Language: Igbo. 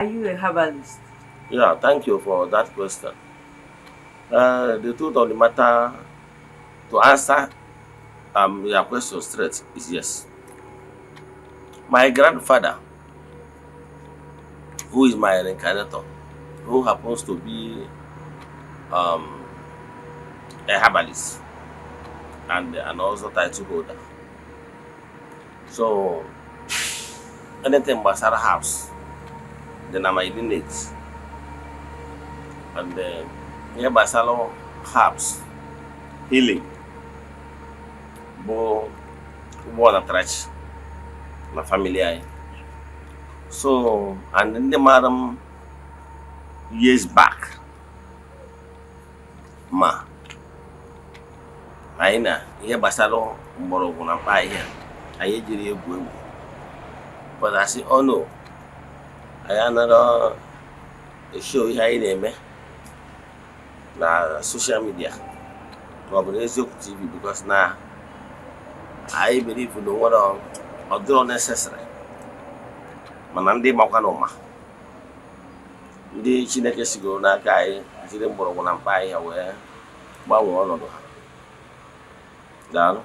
Are you a herbalist? Yeah, thank you for that question. The truth of the matter, to answer your question straight, is yes. My grandfather, who is my reincarnator, who happens to be a herbalist and an also title holder. So, anything gbasara herbs dị na my lineage, and ihe gbasara herbs healing bụ ụgbọ ọnatarachi na family anyị. So, and ndị maara m years back ma anyị na ihe gbasara mgbọrọgwụ na mkpa ahịhịa, anyị ejiri egwu egwu. But as you all know, anyị anara eshow ihe anyị na-eme na social media maọbụ n'Eziokwu TV, because na anyị believe na onwere ọ dịrọ necessary. Mana ndị makwa na ụma ndị Chineke sigoro n'aka anyị jiri mgbọrọgwụ na mkpa ahịhịa wee gbanwee ọnọdụ ha. Daalụ.